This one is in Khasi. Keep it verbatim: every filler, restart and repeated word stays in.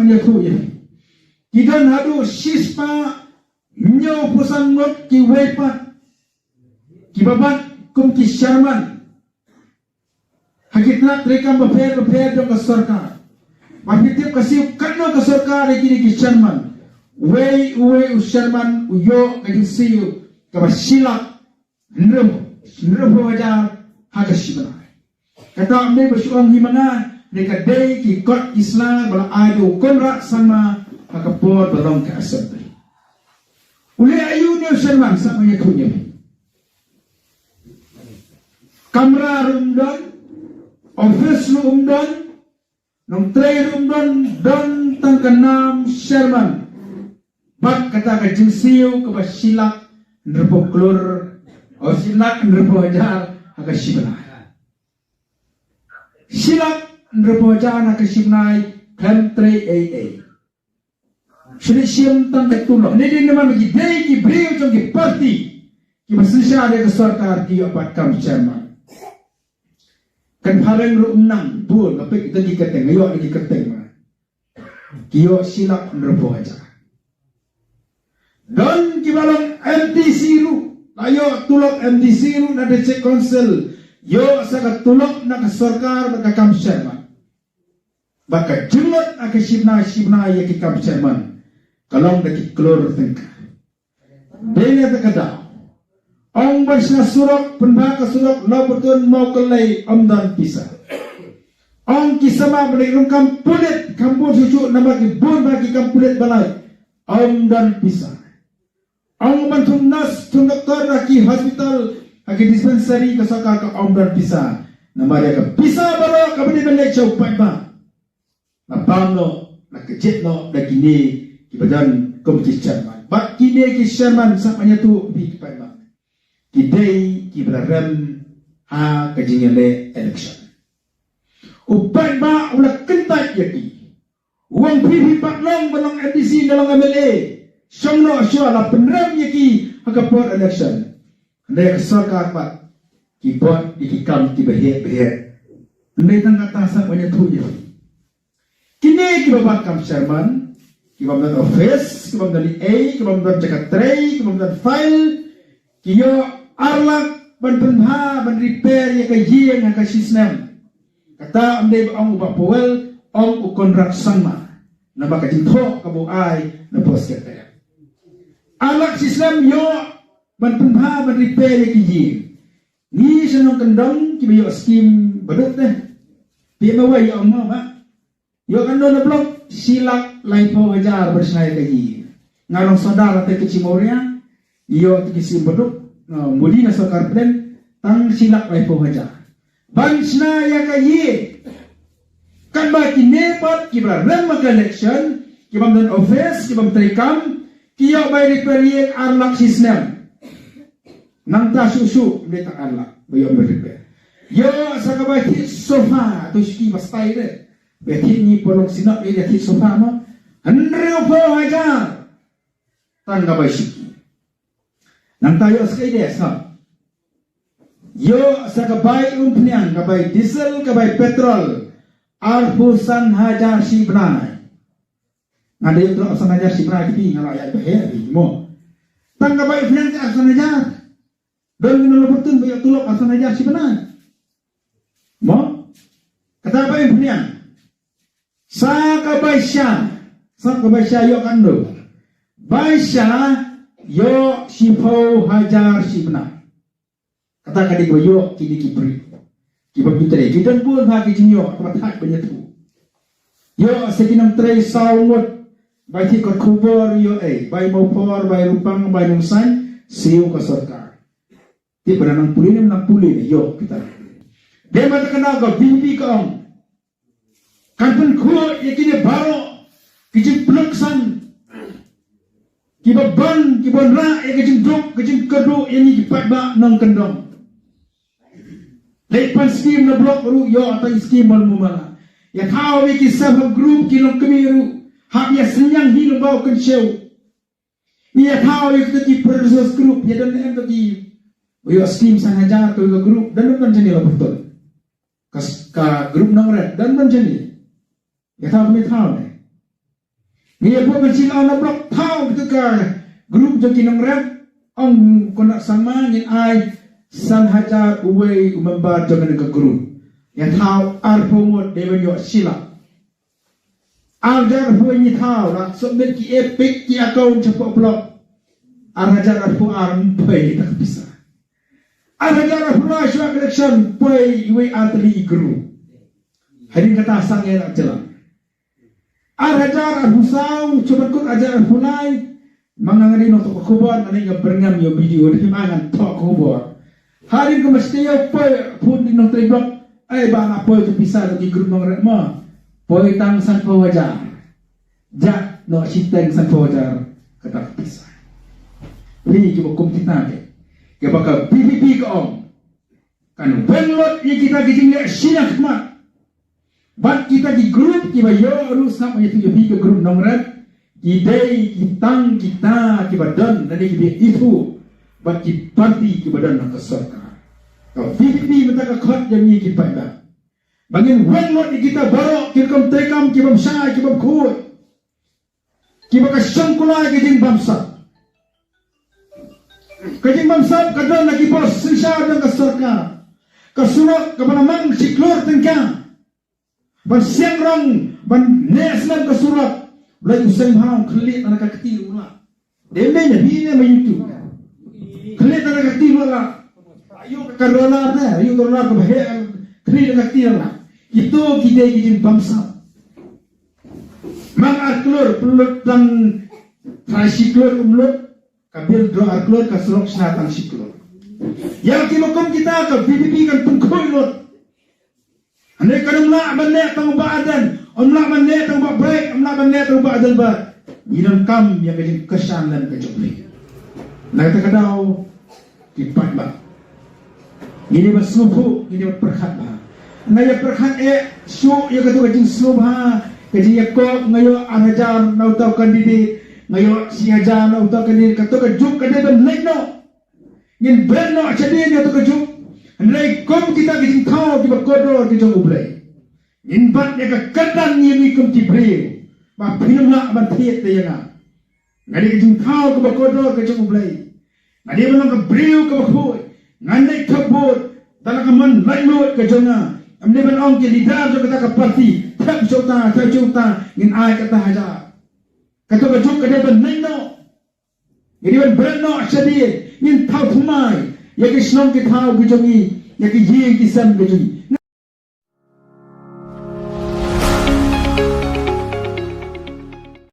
ïathuh ïa phi. Ki don haduh shispah hynñiewphew san ngut kiwei pat kiba bat kum ki chairman ha ki tnat treikam bapher bapher jong ka sorkar. Ba phi tip ka siew katno ka sorkar ïa kine ki chairman. Uwei uwei u chairman u ïoh ka jingsiew kaba shi lak hynriew, hynriewphew hajar ha ka shi bnai. Kata ym dei ba shu ong hi ma nga, ne ka dei ki kot ki sla ba la ai da u Conrad Sangma ha ka por ba long ka assembly. U leh aïu une u chairman, sa ma ïathuh ïa phi. Kamra ruh um don, office ruh um don, nongtrei ruh um don, don tang ka nam chairman. Bad kata ka jingsiew kaba shi lak hynriewphew klur, o shi lak hynriewphew hajar ha ka shi bnai. Shi lak hynriewphew hajar ha ka shi bnai, khlem trei ei ei. Shu dei shim tang ka tulop. Ym dei namar ba ki dei ki briew jong ki party kiba synshar ïa ka sorkar ki ïoh pat kam chairman. Kan phareng ruh ym nang bun, nga peit ïa ki kyrteng, nga ïoh ïa ki kyrteng ma. Ki ïoh shi lak hynriewphew hajar. Don kiba long M D C ruh, la ïoh tulop M D C ruh na District Council, ïoh sa ka tulop na ka sorkar bad ka kam chairman. Bad ka jingmut ha ka shi bnai shi bnai ïa ki kam chairman ka long da ki klur tyngka. Dei na kata ka daw, ong ban shna surok, pynbha ka surok Lawbyrtun Mawkyllei, ym don pisa. Ong ki samla ban leit rung kam pulit, kam bun shuh shuh namar ki bun bha ki kam pulit ba lait, ym don pisa. Ong ban thung nurse, thung doktor ha ki hospital, ha ki dispensary ka sorkar, ka ym don pisa. Namar ïa ka pisa baroh kaba dei ban leit sha u paidbah, la bam noh, la kjit noh da kine kiba don kum ki chairman. Bad kine ki chairman, sa ma ïathuh ïa phi ki paidbah, ki dei kiba la rem ha ka jingïaleh election. U paidbah u la kyntait ïa ki. U ong phi, phi pat long ban long M D C ne long M L A, shong noh shuwa, la pynrem ïa ki ha ka por election. Hynrei ka sorkar pat ki bud ïa ki kam kiba heh ba heh. Hynrei tang kata, sa ma ïathuh ïa phi, kine kiba bat kam chairman, kiba ym don office, kiba ym don ei ei, kiba ym don jaka trei, kiba ym don file, ki ïoh ar lak ban pynbha, ban repair ïa ka ïing ha ka shi snem. Kata ym dei ba ong u Bah Powell, ong u Conrad Sangma. Namar ka jingthoh kaba u ai na post ka. Ar lak shi snem ïoh ban pynbha, ban repair ïa ki ïing. Ngi shnong kyndong kiba ïoh skim baduk te. Phi ïa ma wei ïa ong ma ba ïoh katno na block? Shi lak laiphew hajar ban shna ïa ka ïing. Nga long sordar ha te ka Chi Mawria, ïoh te ki skim baduk, uh, mudi na sorkar pdeng, tang shi lak laiphew hajar ban shna ïa ka ïing. Katba kine pat kiba rem ha ka election, kiba ym don office, kiba ym trei kam, ki ïoh bai repair ïing ar lak shi snem. Nangta shuh shuh ym dei tang ar lak ba ïoh ban repair. Ïoh sa ka bai thied sofa, to shuki ba stai de. Ba thied, ngi pynlong synod ïa thied sofa mo. Hynriewphew hajar tang ka bai shuki. Nangta ïoh sa ka ide sa, ïoh sa ka bai umphniang, ka bai diesel, ka bai petrol, arphew san hajar shi bnai. Nga dei ïoh tulop arphew san hajar shi bnai, ki nga la ïa ba heh mo. Tang ka bai umphniang ka arphew san hajar. Don ngi na Lawbyrtun ba ïoh tulop arphew san hajar shi bnai mo. Kata bai umphniang. Sa ka bai sha, sa ka bai sha ïoh katno? Bai sha ïoh shiphew hajar shi bnai. Kata ka dei ba ïoh kine ki briew kiba ym trei. Ki don bun ha ki jingïoh kaba thait ban ïathuh. Ïoh sa ki nongtrei saw ngut. Bai thied kot khubor ïoh ei, bai Mawphor, bai Rupang, bai Nongsain, siew ka sorkar. Te ba nang pule ne, nang pule ne, ïoh kita. Dei ma ta ka na ka V P ka ong, kan pynkhuid ïa kine baroh ki jingpynlong san kiba ban, kiba wanrah ïa ka jingduk ka jingkyrduh ïa ngi ki paidbah nongkyndong. Leit pan skim na block ruh ïoh tang skim ban mumala. Ïa thaw ïa ki self help group ki longkmie ruh, hap ïa synñiang hi lyngba u kynshew. Ïa thaw ïa kita ki producers group, ïa don em to ki, ïoh skim san hajar to ka group, don don jani la betul. Ka, ka group nongret don don jani. Ïa thaw me thaw ne. Ngi ïa buh ban shim na block thaw kito ka group jong ki nongrep. Ong u Khynnah Sangma ngin ai san hajar uwei u member jong kane ka group. Ïa thaw arphew ngut dei ban ïoh shi lak. Ar hajar arphew ngi thaw la submit ki EPIC ki account shapoh block. Ar hajar arphew ar ym poi kita ka pisa. Ar hajar arphew lai shuwa election poi iwei ar tylli i group. Hadien kata sangeh la jylla. Ar hajar arphew saw, shuwa ban kut ar hajar arphew lai. Ma nga nga dei nongthoh khubor, nga dei nga byrngem ïa u BDO, dei ma ngan thoh khubor. Hadien ka masta ïa u poi, phone dei nongtrei block, ai ba la poi ka pisa da ki group nongrep mo. Poi tang sanphew hajar. Jah noh shiteng sanphew hajar kata ka pisa. Phi kiba kum kita te. Ïa ba ka VPP ka ong. Kan weng lut ïa kita ki jingleh shiliang khmat. Bad kita ki group kiba ïoh ruh sngap ïa phi ka group nongrep. Ki dei ki tang kita kiba don lane kiba ithuh bad ki parti kiba don ha ka sorkar. Ka VPP mynta ka khot ïa ngi ki paidbah. Ba ngin weng lut ïa kita baroh ki rukom treikam ki bym shai ki bym khuid. Kiba ka shong kular ka jingbamsap. Ka jingbamsap ka don ha ki bor synshar jong ka sorkar. Ka surok kaba la mang shi klur tyngka. Ban siang rong, ban neh slem ka surok. Blei u seng bha u khlieh tang ka kti u la. Dei ne hi ne ma YouTube. Khlieh tang ka kti u la. Ayu ka rola ne, ayu ka rola ka ba he khlieh tang ka kti u la. Ito ki dei ki jingbamsap. Mang ar klur pynlut tang trai shi klur um lut. Ka bill draw ar klur ka surok shna tang shi klur. Ïa ki ma kum kita ka VPP kan pynkhuid lut. Hynrei kan ym lah ban neh tang u Bah Ardent, ym lah ban neh tang u Bah Bright, ym lah ban neh tang u Bah Adelbert. Ngi donkam ïa ka jingkyrshan lem ka jong phi. Na kata ka daw ki paidbah. Ngi dei ban sngewthuh, ngi dei ban pyrkhat bha. Nga ïa pyrkhat eh shuh ïa kato ka jingsngewbha, ka jingïakop, nga ïoh ar hajar na uta u candidate, nga ïoh shi hajar na uta u candidate, kato ka juk ka dei ban leit noh. Ngin bret noh shadien ïa kato ka juk. Hynrei kum kita ki jingthaw kiba kordor ki jong U Blei. Ngin bat ïa ka kyrdan ïa ngi kum ki briew. Ba phin ym lah ban thied te ïa nga. Nga dei ka jingthaw kaba kordor ka jong U Blei. Nga dei ban long ka briew kaba khuid. Ngan leit thep vote da la ka mon laitluid ka jong nga. Ym dei ban ong ki leader jong kata ka party, thep sha uta, thep sha uta, ngin ai kata hajar. Kato ka juk ka dei ban leit noh. Ngi dei ban bret noh shadien, ngin thaw thymmai ïa ki shnong ki thaw ki jong ngi, ïa ki ïing ki sem ki jong ngi.